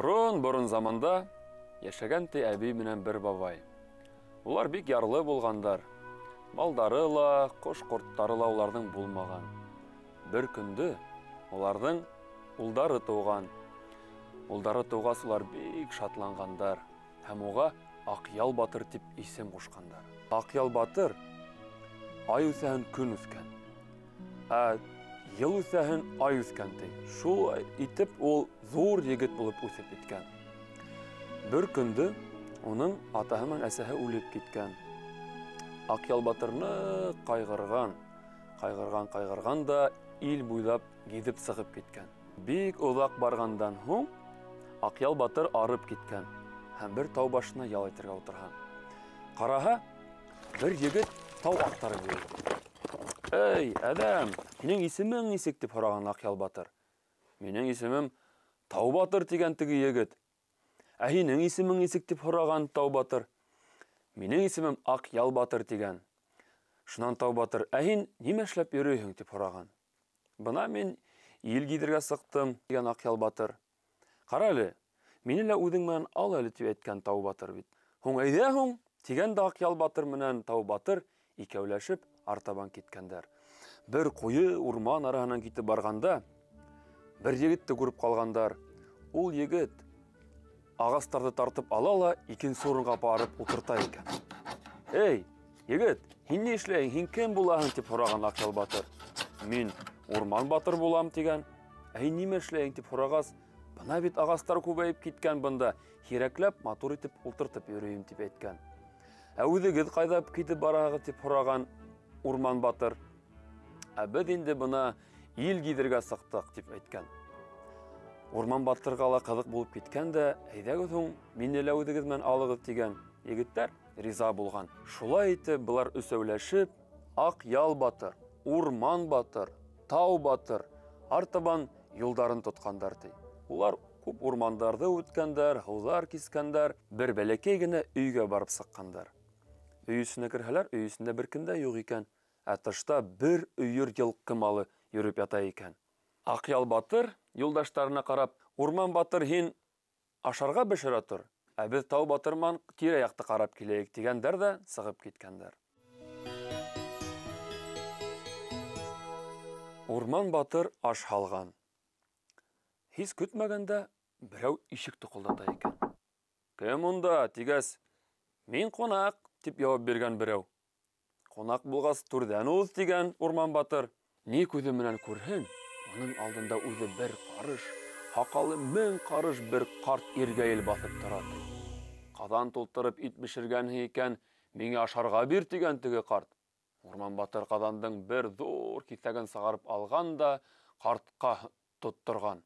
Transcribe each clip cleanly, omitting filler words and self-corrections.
Борон-борон заманда йәшәгән ти әбей менән бер бабай. Улар бик ярлы булғандар. Малдары ла, ҡош-ҡорттары ла уларҙың булмаған. Бер көндө уларҙың улдары тыуған. Улдары тыуғас, улар бик шатланғандар һәм уға Аҡъял батыр тип исем ҡушҡандар. Аҡъял батыр ай үҫәһен көн үҫкән, ә йыл үҫәһен ай үҫкән ти. Шулай итеп ул ҙур егет булып үҫеп киткән. Бер көндө уның атаһы менән әсәһе үлеп киткән. Аҡъял батыр ныҡ ҡайғырған, ҡайғырған, ҡайғырған да ил буйлап гиҙеп сығып киткән. Бик оҙаҡ барғандан һуң Аҡъял батыр арып киткән һәм бер тау башына ял итергә ултырған. Ҡараһа, бер егет тау аҡтарып йөрөй. Эй, әҙәм, һинең исемең нисек? Тип һораған Аҡъял батыр. Минең исемем Тау батыр, тигән теге егет. Ә һинең исемең нисек? Тип һораған Тау батыр. Минең исемем Аҡъял батыр, тигән. Шунан Тау батыр: Ә һин нимә эшләп йөрөйһөң? Тип һораған. Бына мин ил гиҙергә сыҡтым, тигән Аҡъял батыр. Ҡара әле, мине лә үҙең менән ал әле, тип әйткән Тау батыр бит. Һуң әйҙә һуң, тигән дә Аҡъял батыр менән Тау батыр икәүләшеп артабан киткәндәр. Бер ҡуйы урман араһынан китеп барғанда, бер егетте күреп ҡалғандар. Ул егет ағастарҙы тартып ала ла икенсе урынға барып ултырта икән. Эй, егет, һин ни эшләйһең, һин кем булаһың? Тип һораған Аҡъял батыр. Мин урман батыр булам, тигән. Ә һин нимә эшләйһең? Тип һорағас, бына бит ағастар күбәйеп киткән бында, һирәкләп матур итеп ултыртып йөрөйөм, тип әйткән. Ә үҙегеҙ ҡайҙа китеп бараһығыҙ? Тип һораған урман батыр. Ә беҙ инде бына ил гиҙергә сыҡтыҡ, тип әйткән. Урман батырға ла ҡыҙыҡ булып киткән дә, әйҙәгеҙ һуң, мине лә үҙегеҙ менән алығыҙ, тигән. Егеттәр риза булған. Шулай итеп былар өсәүләшеп, Аҡъял батыр, урман батыр, тау батыр артабан юлдарын тотҡандар ти. Улар күп урмандарҙы үткәндәр, һыуҙар кискәндәр, бер бәләкәй генә өйгә барып сыҡҡандар. Өй эсенә керһәләр, өй эсендә бер кем дә юҡ икән, ә тышта бер өйөр йылҡы малы йөрөп ята икән. Аҡъял батыр юлдаштарына ҡарап: Урман батыр, һин ашарға бешерә тор, ә беҙ тау батыр менән тирә-яҡты ҡарап киләйек, тигәндәр ҙә сығып киткәндәр. Урман батыр аш һалған. Һис көтмәгәндә берәү ишек тоҡолдата икән. Кем унда? Тигәс, мин ҡунаҡ, тип яуап биргән берәү. Ҡунаҡ булғас, түрҙән уҙ, тигән урман батыр. Ни күҙе менән күрһен, уның алдында үҙе бер ҡарыш, һаҡалы 1000 ҡарыш бер ҡарт иргәйел баҫып тора, ти. Ҡаҙан тултырып ит бешергәнһең икән, миңә ашарға бир, тигән теге ҡарт. Урман батыр ҡаҙандың бер ҙур киҫәген сығарып алған да ҡартҡа тотторған.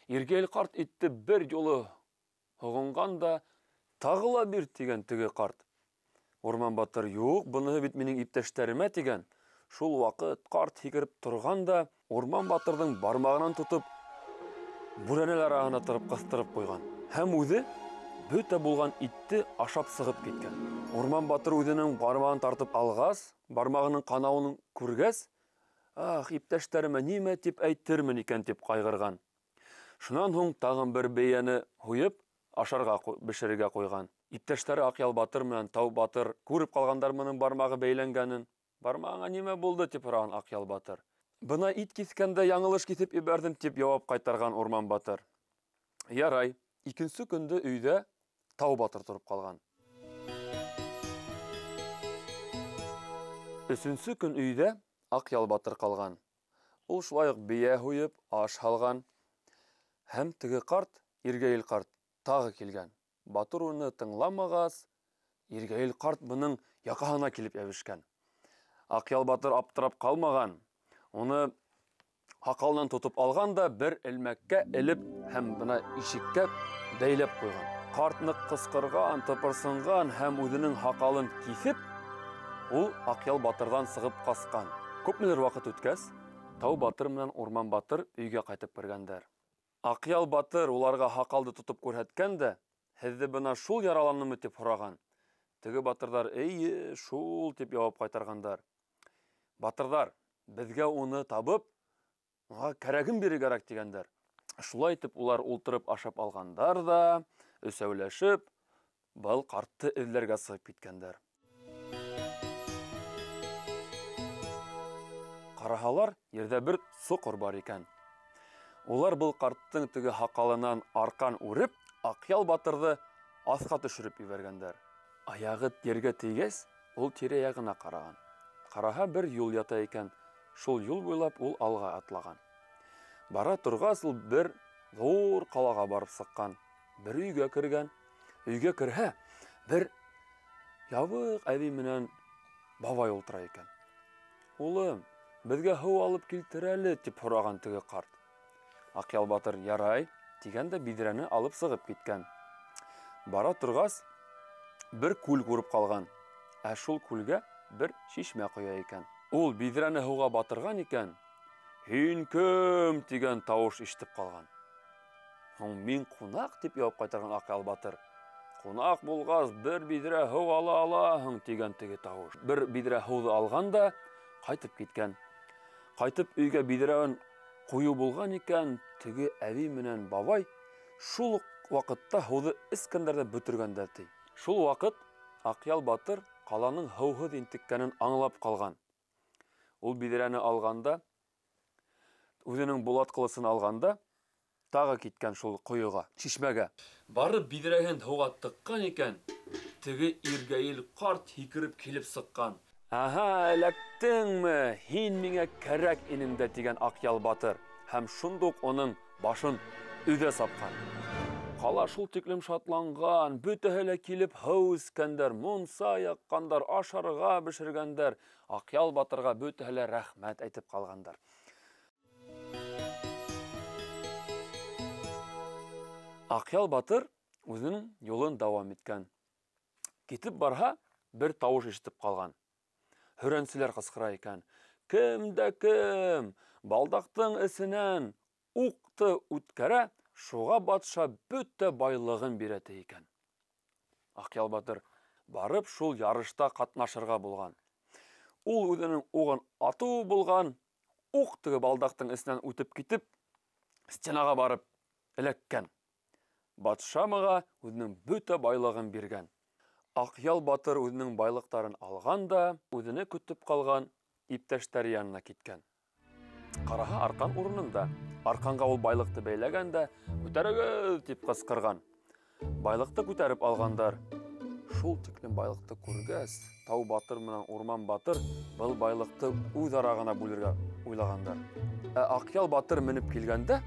Иргәйел ҡарт итте бер юлы һоғонған да, тағы ла бир, тигән теге ҡарт. Урман батыр: юҡ, быныһы бит минең иптәштәремә, тигән. Шул ваҡыт ҡарт һикереп торған да урман батырҙың бармағынан тотоп бүрәнәләр араһына тороп ҡыҫтырып ҡуйған. Һәм үҙе бөтә булған итте ашап сығып киткән. Урман батыр үҙенең бармағын тартып алғас, бармағының ҡанауын күргәс, ах, иптәштәремә нимә тип әйтермен икән, тип ҡайғырған. Шунан һуң тағын бер бейәне һуйып, ашарға бешерергә ҡуйған. Иптәштәре Аҡъял батыр менән Тау батыр күреп ҡалғандар моның бармағы бәйләнгәнен. Бармағыңа нимә булды, тип һораған Аҡъял батыр. Бына ит киҫкәндә яңылыш киҫеп ебәрҙем, тип яуап ҡайтарған урман батыр. Ярай, икенсе көндө өйҙә Тау батыр тороп ҡалған. Өсөнсө көн өйҙә Аҡъял батыр ҡалған. Ул шулай уҡ бейә һуйып, аш һалған. Һәм теге ҡарт, Иргәйел ҡарт, тағы килгән. Батыр уны тыңламағас, Иргәйел ҡарт бының яҡаһына килеп йәбешкән. Аҡъял батыр аптырап ҡалмаған. Уны һаҡалынан тотоп алған да бер элмәккә элеп һәм бына ишеккә бәйләп ҡуйған. Ҡарт ныҡ ҡысҡырған, тыпырсынған һәм үҙенең һаҡалын киҫеп, ул Аҡъял батырҙан сығып ҡасҡан. Күпмелер ваҡыт үткәс, Тау батыр менән Урман батыр өйгә ҡайтып кергәндәр. Аҡъял батыр уларға һаҡалды тотоп күрһәткән дә, һеҙҙе бына шул яраланымы, тип һораған. Теге батырҙар: эйе, шул, тип яуап ҡайтарғандар. Батырҙар: беҙгә уны табып, уға кәрәген бирер кәрәк, тигәндәр. Шулай итеп улар ултырып ашап алғандар да, өсәүләшеп, был ҡартты эҙләргә сығып киткәндәр. Ҡараһалар, ерҙә бер соҡор бар икән. Улар был ҡарттың теге һаҡалынан арҡан үреп, Аҡъял батырҙы аҫҡа төшөрөп ебәргәндәр. Аяғы ергә тейгәс, ул тирә-яғына ҡараған. Ҡараһа, бер юл ята икән. Шул юл буйлап ул алға атлаған. Бара торғас, ул бер ҙур ҡалаға барып сыҡҡан. Бер өйгә кергән. Өйгә керһә, бер ябыҡ әбей менән бабай ултыра икән. Улым, беҙгә һыу алып килтер әле, тип һораған теге ҡарт. Аҡъял батыр ярай тигән дә биҙрәне алып сығып киткән. Бара торғас, бер күл күреп ҡалған. Ә шул күлгә бер шишмә ҡоя икән. Ул биҙрәне һыуға батырған икән. Һин кем тигән тауыш ишетеп ҡалған. Һуң мин ҡунаҡ тип яуап ҡайтарған Аҡъял батыр. Ҡунаҡ булғас, бер биҙрә һыу ала алаһың тигән теге тауыш. Бер биҙрә һыуҙы алған да ҡайтып киткән. Ҡайтып өйгә биҙрәен ҡуйыу булған икән, теге әбей менән бабай шул уҡ ваҡытта һыуҙы эскәндәр ҙә бөтөргәндәр ти. Шул ваҡыт Аҡъял батыр ҡаланың һыуһыҙ интеккәнен аңлап ҡалған. Ул биҙрәне алғанда, үҙенең булат ҡылысын алғанда, тағы киткән шул ҡойоға, шишмәгә. Барып биҙрәһен һыуға тыҡҡан икән, теге иргәйел ҡарт һикереп килеп сыҡҡан. Аһа, эләктеңме? Һин миңә кәрәк инең дә, тигән Аҡъял батыр. Һәм шундуҡ уның башын өҙә сапҡан. Ҡала шул тиклем шатланған, бөтәһе лә килеп һыу эскәндәр, мунса яҡҡандар, ашарға бешергәндәр. Аҡъял батырға бөтәһе лә рәхмәт әйтеп ҡалғандар. Аҡъял батыр үҙенең юлын дауам иткән. Китеп барһа, бер тауыш ишетеп ҡалған. Һөрәнселәр ҡысҡыра икән. Кем дә кем балдаҡтың эсенән уҡты үткәрә, шуға батша бөтә байлығын бирә ти икән. Аҡъял батыр барып шул ярышта ҡатнашырға булған. Ул үҙенең уғын атыу булған, уҡ теге балдаҡтың эсенән үтеп китеп, стенаға барып эләккән. Батша мыға үҙенең бөтә байлығын биргән. Аҡъял батыр үҙенең байлыҡтарын алған да, үҙене көтөп ҡалған иптәштәре янына киткән. Ҡараһа, арҡан урынында. Арҡанға ул байлыҡты бәйләгән дә, күтәрегеҙ тип ҡысҡырған. Байлыҡты күтәреп алғандар. Шул тиклем байлыҡты күргәс, Тау батыр менән Урман батыр был байлыҡты үҙ ара ғына бүлергә уйлағандар. Ә Аҡъял батыр менеп килгәндә,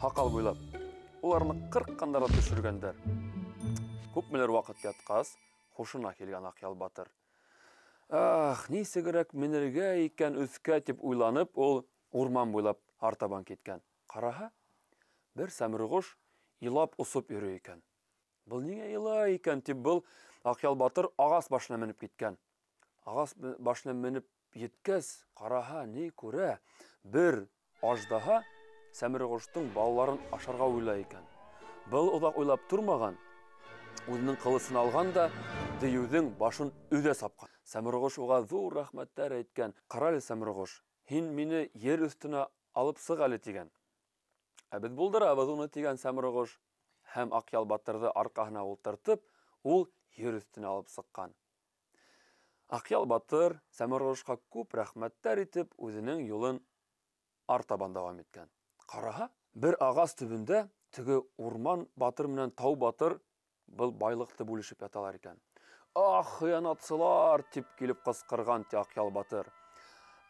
һаҡал буйлап, уларны ҡырҡҡандар ҙа төшөргәндәр. Күпмелер ваҡыт ятҡас, хушына килгән Аҡъял батыр. Ах, нисегерәк менергә икән өҫкә тип уйланып, ул урман буйлап артабан киткән. Ҡараһа, бер сәмреғош илап осоп йөрөй икән. Был ниңә илай икән тип был Аҡъял батыр ағас башына менеп киткән. Ағас башына менеп еткәс, ҡараһа, ни күрә, бер аждаһа сәмреғоштоң балаларын ашарға уйлай икән. Был оҙаҡ уйлап тормаған, үҙенең ҡылысын алған да дейеүҙең башын өҙә сапҡан. Сәмреғош уға ҙур рәхмәттәр әйткән. Ҡара әле, сәмреғош, һин мине ер өҫтөнә алып сыҡ әле, тигән. Ә беҙ булдырабыҙ уны, тигән сәмреғош. Һәм Аҡъял батырҙы арҡаһына ултыртып, ул ер өҫтөнә алып сыҡҡан. Аҡъял батыр сәмреғошҡа күп рәхмәттәр итеп, үҙенең юлын артабан дауам иткән. Ҡараһа, бер ағас төбөндә теге Урман батыр менән Тау батыр был байлыҡты бүлешеп яталар икән. Ах, хыянатсылар, тип килеп ҡысҡырған ти Аҡъял батыр.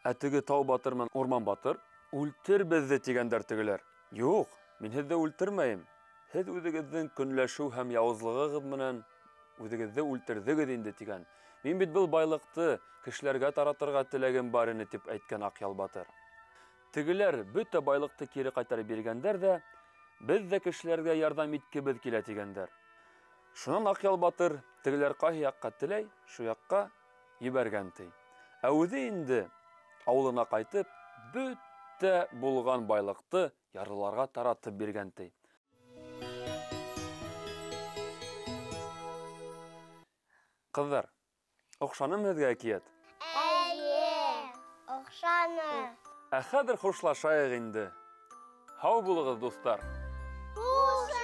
Ә теге Тау батыр менән Урман батыр үлтер беҙҙе, тигәндәр тегеләр. Юҡ, мин һеҙҙе үлтермәйем. Һеҙ үҙегеҙҙең көнләшеү һәм яуызлығығыҙ менән үҙегеҙҙе үлтерҙегеҙ инде, тигән. Мин бит был байлыҡты кешеләргә таратырға теләгем бар ине, тип әйткән Аҡъял батыр. Тегеләр бөтә байлыҡты кире ҡайтарып биргәндәр ҙә, беҙ ҙә кешеләргә ярҙам иткебеҙ килә, тигәндәр. Шунан Аҡъял батыр тегеләр ҡайһы яҡҡа теләй, шул яҡҡа ебәргән ти. Ә үҙе инде ауылына ҡайтып, бөтә булған байлыҡты ярлыларға таратып биргән ти. Ҡыҙҙар, оҡшанымы һеҙгә әкиәт? Эйе, оҡшаны. Ә хәҙер хушлашайыҡ инде. Һау булығыҙ, дуҫтар! Хушығыҙ!